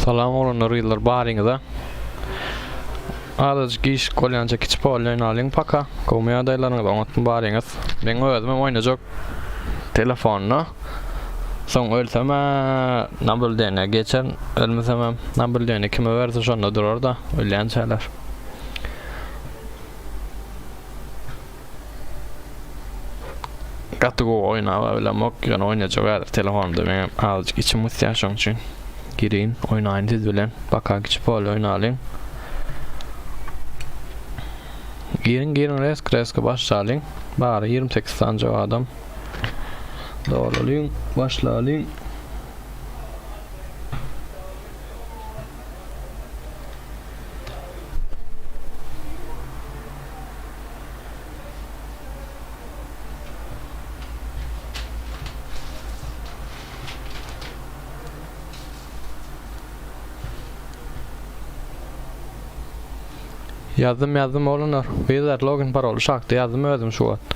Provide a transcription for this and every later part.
Salam oglanlar gyzlar baryňyza. Azajyk iş bolýança kiçi pol oýnalyň paka. Gowmy ýagdaýlaryňyz oňatmy baryňyz. Meň özümem oýnajak telefonda. Soň ölsem-ä nablýudeniýa geçerin, ölmesemem nablýudeniýa kime berse şonda durar-da ölýänçäler. Gaty gowy oýnaba bilemok, ýöne oýnajak häzir telefonumda meňem azajyk içim gysýar şoň üçin gireýin oýnaýyn siz bilen baka kiçi pol oýnalyň. Giriň giriň resk reski başlalyň. Bary 28 sanjak adam. Dolalyň başlalyň. Ýazdym ýazdym oglanlar. Gyzlar login paroly şakda ýazdym özüm şu wagt.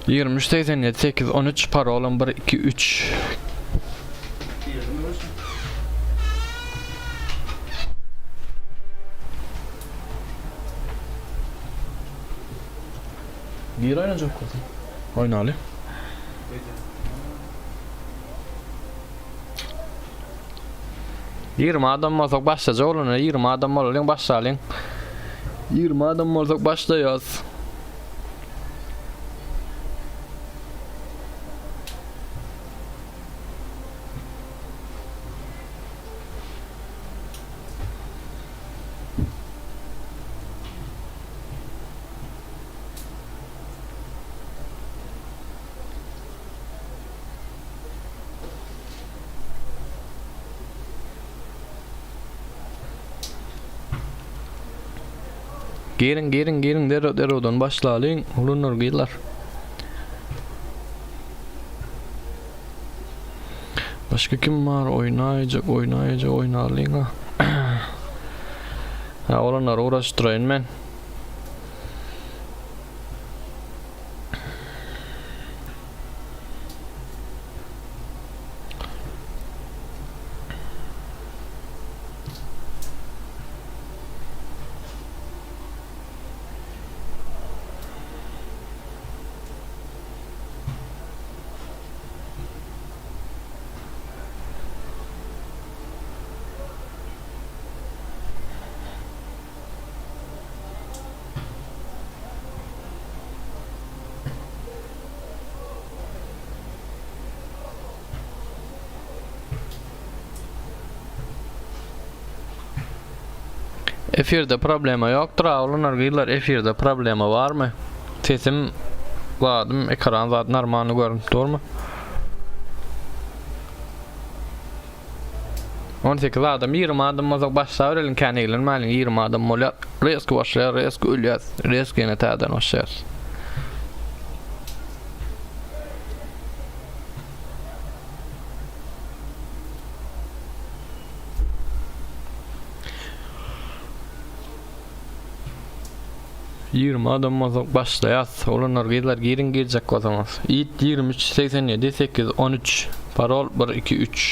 23 87 8 13 parolam 1 2 3. Gir oýnajak bolsaň. Oýnaly. 20 adam bolsak başlajak bolana 20 adam bolalyň başlalyň. 20 adam bolsak başlaýas. Giriň giriň giriň derrew derrewden başlalyň oglanlar gyzlar. Başga kim bar oýnaýjak oýnaýjak oýnalyň ha. Ha oglanlary uğraşdyraýyn men. Efirde problema ýokdur oglanlar gyzlar efirde problema barmy? Sesim zadym ekran zat normalny görünip durmy? 18 adam 20 adam bolsak başlabereliň kän eglenmäliň 20 adam bolýar. Reski başlaýar, reski ölýär, reski ýene täzeden başlaýar. 20 adam bolsak başlaýas. Oglanlar gyzlar giriň girjek bolsaňyz. It 23 87 8 13 parol 1 2 3.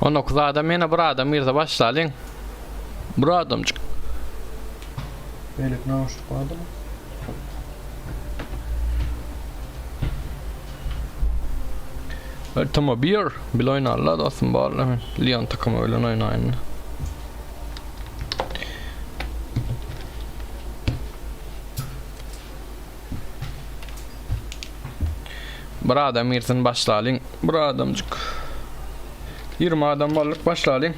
19 adam ýene bir adam girse başlalyň. Bir adamjyk. Beýleki nauşnik bardymy? Toma bir bil oýnarlar dostum barla men Leon takymy bilen oýnaýyn. Bir adam girsin başlalyň. Bir adamjyk. 20 adam bolduk başlalyň.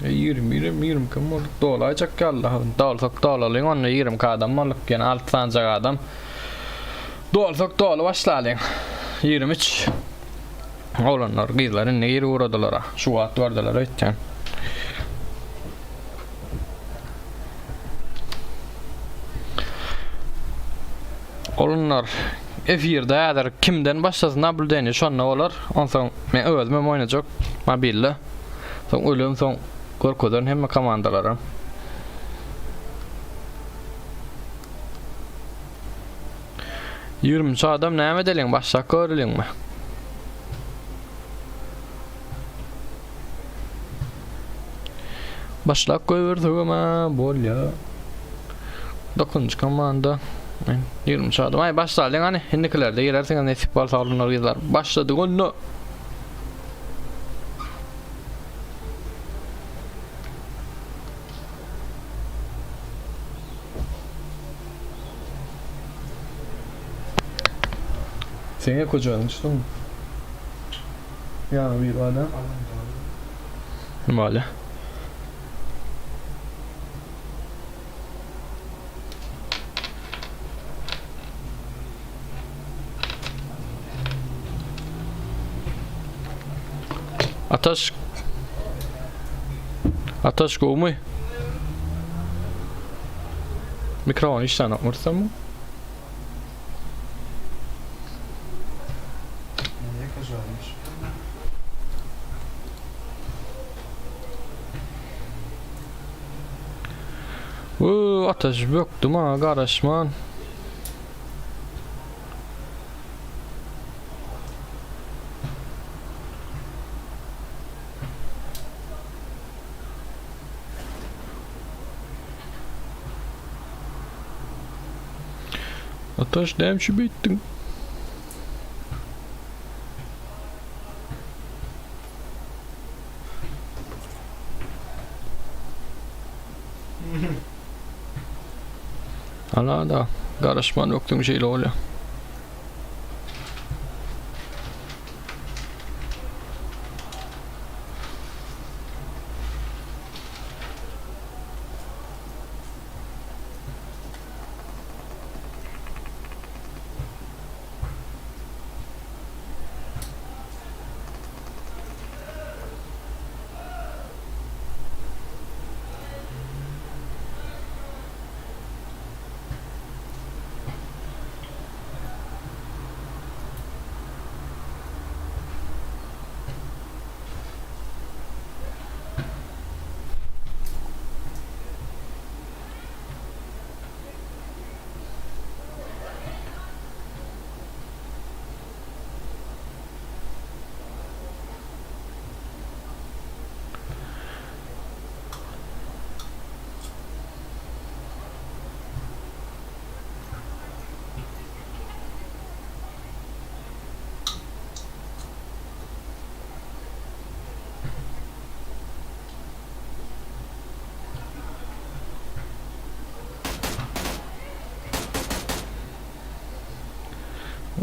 21 em 22 em bolduk. Dolaýjak ýaly. Dolsak dolalyň onda 22 adam bolduk. Ýene 6 sanjak adam. Dolsak doly başlalyň. 23. Oglanlar, gyzlar indi girip ugradylar. Şu wagt gördüler öýtýän. Oglanlar efirde häzir kimden başlasyn nabludeniýe şonda bolar. Onsoň men özüm hem oýnajak mobilde. Soň ölem soň görkezerin hemme komandalara. Ýigriminji adam näme edeliň başlap göreliňmi? Başlap goýbersegem-ä bolýa. Dokuzynjy komanda. Ýigriminji adam. Aý başlalyň hany. Indikilerde girersiňiz nesip bolsa oglanlar gyzlar. Başladyk onda. Seň ekojagyň çykyň. Ýaňy bir bar da. Bolýa. Ataş Ataş gowmy? Mikrofon işlänok mursammy? Uuu Ataş bökdi maňa garaşman. Ataş näme üçin beýtdiň? Ala-da, garaşman ökdüň şeýle bolýar.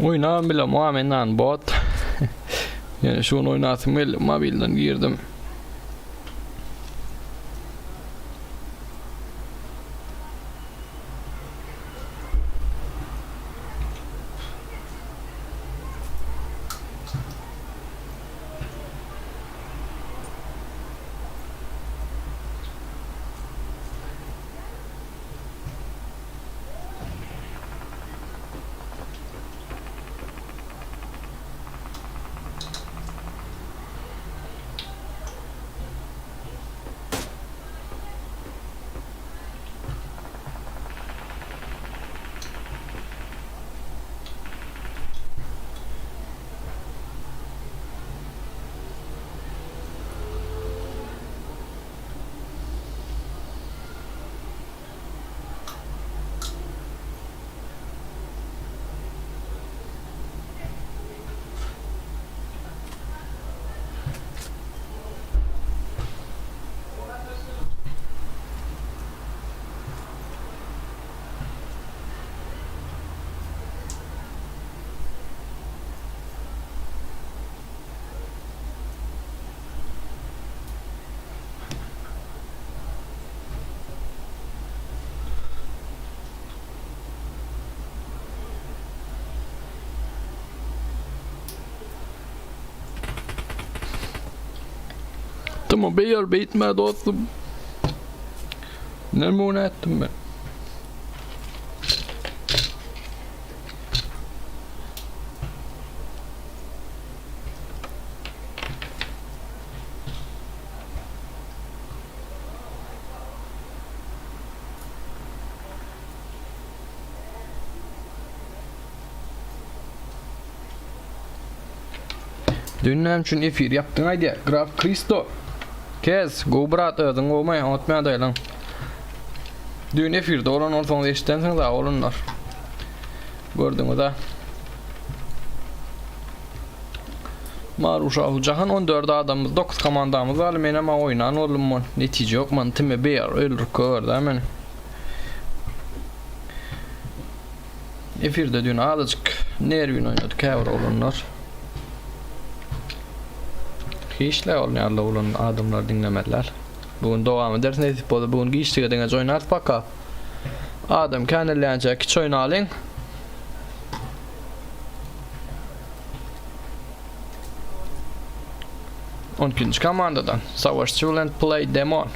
Oýnam bilemok men nan bot. Ýöne şu gün oýnasym geldi mobilden girdim. Tamam beýer beýtme dostum. Näme ony etdim men? Dün näme üçin efir ýapdyň aýdýar. Graf Kristo. Kez, gowy brat özüň gowmy? Oňatmy ýagdaýlaň? Dün efirde bolan bolsaňyz eşidensiňiz a olanlar. Gördüňiz a. Maruşahu Jahan 14 adamymyz 9 komandamyz bar. Menem a oýnan boldum mon. Netije ýok man time beýar öldürip gördi meni. Efirde dün azajyk nerwin oýnady käbir oglanlar. Hiçle oýnarlar oglan adamlar diňlemediler. Bu gün dowam ederis nesip bolsa bu gün giçlige deňeç oýnarys paka. Adam känelýänçä kiçi oýnalyň. On ikinji komandadan Savaşçy bilen Play Demon.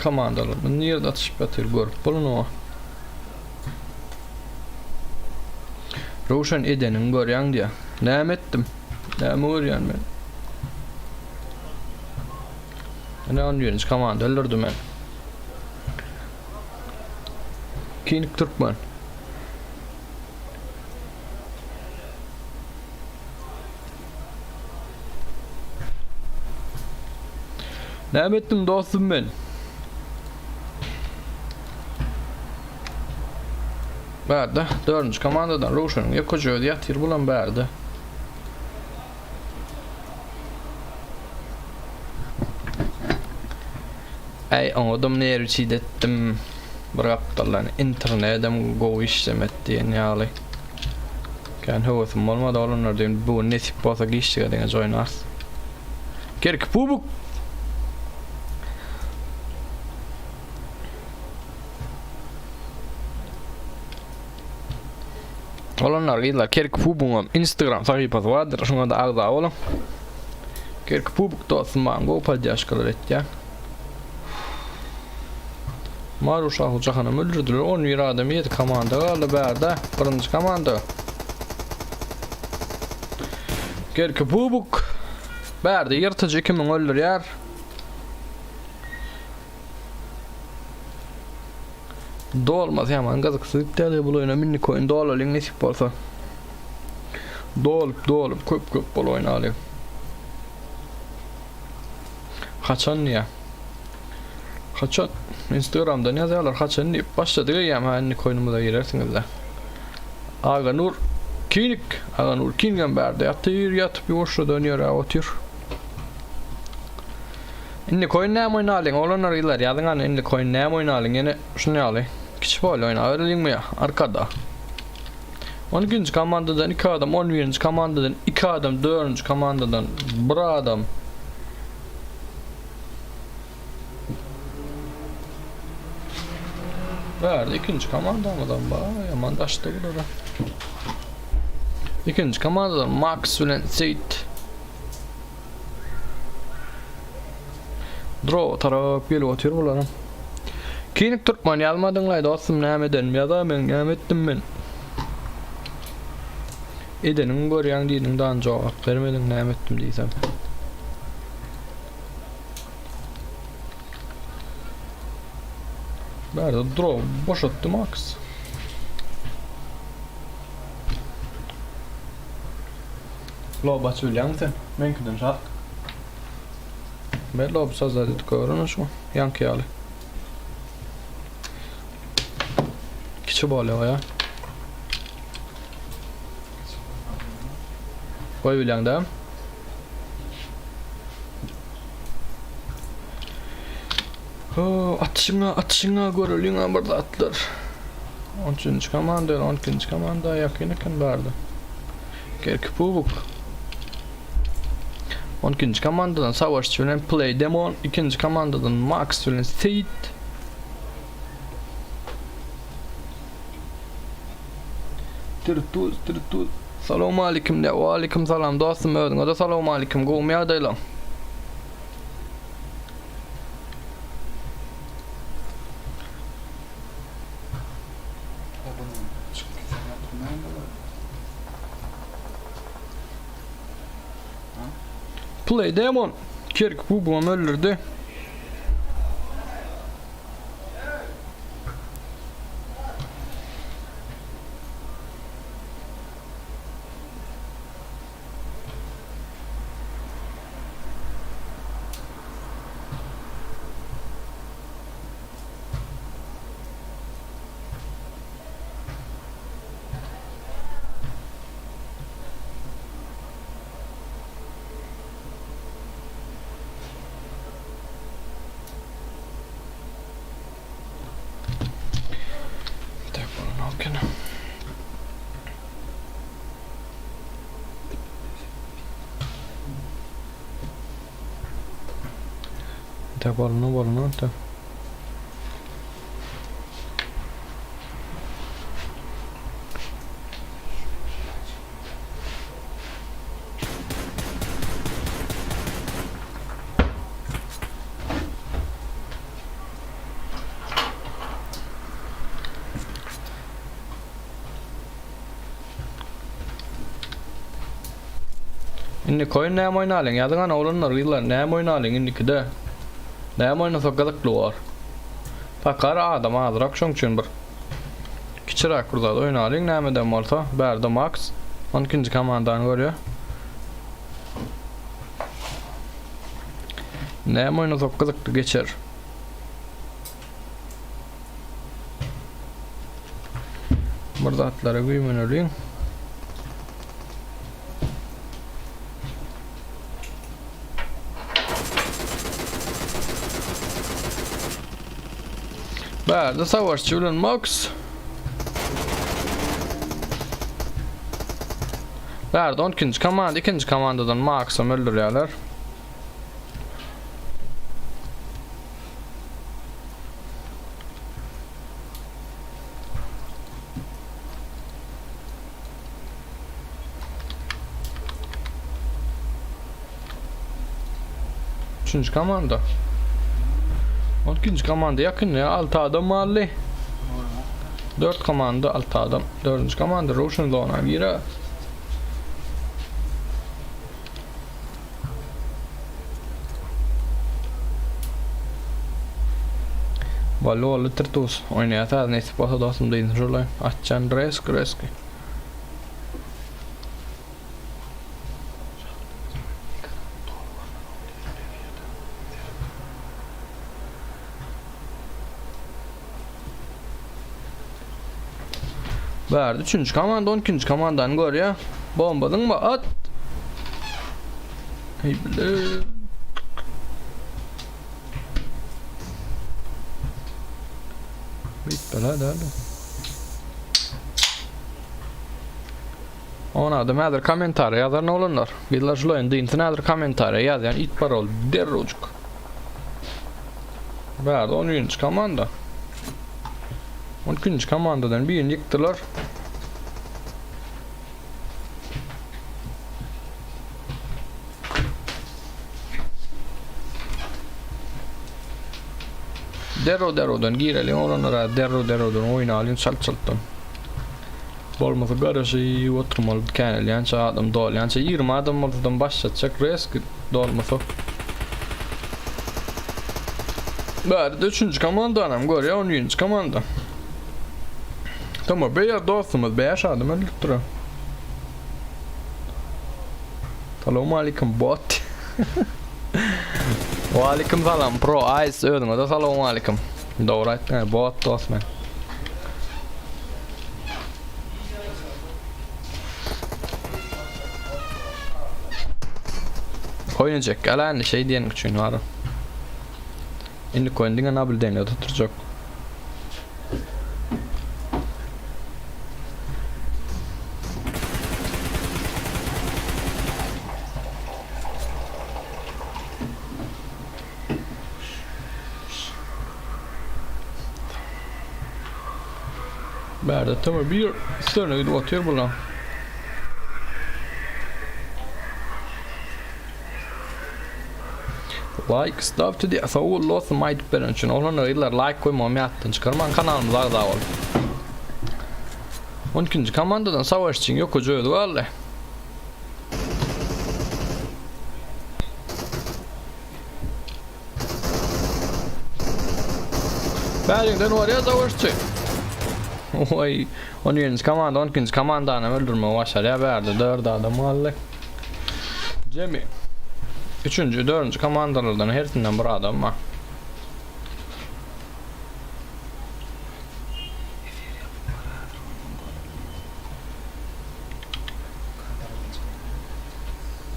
Komandalar bu nirde atyşyp ýatyr görüp bolun Röwşen edeniňi görýäň diýýär. Näme etdim? Näme görýän men? Ine 11-nji komanda öldürdi men. King Türkmen. Näme etdim dostum men? Bärde dördünji komandadan Röwşeniň ýekeje özi ýatyr bulam bärde. Äý oňadam nerwi çidetdim. Bir gapdaldan internedem gowy işlemet diýen ýaly. Kän höwesim bolmady oglanlar diýen bu gün nesip bolsa giçlige deňeç oýnarys. Kerki pubuk. Oglanlar gyzlar Kerki pubugyň Instagram sahypasy bardyr. Şoňa da agza boluň. Kerki pubuk dostum maňa gowy podýaşkalar etýär. Maru Şahu Jahanam öldürdüler. 11 adam 7 komanda galdy bärde. Birinji komanda. Kerki pubuk. Bärde ýyrtyjy kimiň öldürýär? Dolmaz ýaman gyzyksyz gitdi bul oýna minnik oýun dolalyň nesip bolsa. Dolup dolup köp köp bol oýnaly. Haçan diýä. Haçan Instagramdan ýazýarlar haçan diýip başladyk eýýäm ha indik oýnumyza girersiňizde. Aganur Kinik, Aganur Kinigem bärde ýatyr, ýatyp ýuwaşjadan ýöräp otyr. Indi koýun näme oýnalyň oglanlar gyzlar ýazyň hany indi koýun näme oýnalyň ýene şun ýaly kiçi pol oýnabereliňmi ýa arkada. 12-nji komandadan 2 adam, 11-nji komandadan 2 adam, 4-nji komandadan 1 adam. Bärde ikinji komandamyzam bar, ýaman daşda bulara. Ikinji komandadan Max bilen Seyit. Drowa tarap gelip otyr bularam. Kinik Türkmen ýazmadyňlaý dostum näme edenim ýaza men näme etdim men. Edeniňi görýäň diýdiň dan jogap bermediň näme etdim diýsem. Bärde drow boşatdy Max. Lob açyp bilýäňmi sen? Meňkiden şat. Men lob sazlar edip görün şu ýaňky ýaly. Kiçi bolýar ya. Goý bilýäň da. Ho, atyşyňa, atyşyňa göreliň bir zatlar. 13-nji komanda, 12-nji komanda ýakyn eken bardy. Kerki pubuk. 12-nji komandadan Savaşçy bilen Play Demon, ikinji komandadan Max bilen Seýit. Tirtuz, tirtuz. Salam aleyküm de. Wa aleyküm salam dostum özüňe de salam aleyküm. Gowmy ýagdaýlaň? Play Demon. Kirk bu öldürdü. Tak bolanok. Tak bolany bolany tak. Indiki oýun näme oýnalyň? Ýazyň ana oglanlar, gyzlar, näme oýnalyň indikide? Näme oýnasak gyzykly bor? Pakar adam azrak şoň üçin bir kiçiräk bir zat oýnalyň nämeden bolsa. Bärde Max 12-nji komandany görýär. Näme oýnasak gyzykly geçer? Bir zatlara güýmeneliň. Bärde savaşçy bilen Max. Bärde 12-nji komanda, ikinji komandadan Maxam öldürýärler. Üçünji komanda. 12-nji komanda ýakyn ya 6 adam barly. 4 komanda 6 adam. 4-nji komanda Russian zona girer. Boldy boldy Tirtus. Oýnaýas häzir nesip bolsa dostum dynç şolaý. Açjan reski reski. Bärde üçünji komanda 12-nji komandany görýär. Bomba zyňma at. Hey bile. Bitmeli däl. On adam häzir kommentariýa ýazar oglanlar. Gyzlar şul oýun dynsyn häzir kommentariýa ýazýan it bar ol derrewjik. Bärde 11-nji komanda. 12-nji komandadan birini ýykdylar. Derrew derrewden gireliň oglanlar derrew derrewden oýnalyň çalt çaltdan. Bolmasa garaşyp oturmaly känelýänçä adam dolýança 20 adam bolsadam başlatjak reski dolmasa. Bärde üçünji komandanam görýär 11-nji komanda. Tamam beýer dostumyz 5 adam öldüripdir. Salam aleyküm bot. Wa aleyküm salam pro ice özüňe de salam aleyküm. Dogry aýtdyň bot dost men. Oýnajak gala indi şeý diýen üçin bar. Indi koýun diňe nablýudeniýada tuturjak. Bärde töme bir üstlerine gidip otyr bular. Like stuff to the sag bol dostum aýdyp beren üçin. Oglanlar gyzlar like goýmagam ýatdan çykarmaň kanalymyza agza bolup. 12-nji komandadan savaşçyň ýokaja özi galdy. Bäriňden barýar savaşçy. Oý, 11-nji komanda 12-nji komandany öldürmegi başarýar. Bärde 4 adam galdy. Jemi. 3-nji, 4-nji komandalardan hersinden bir adam bar.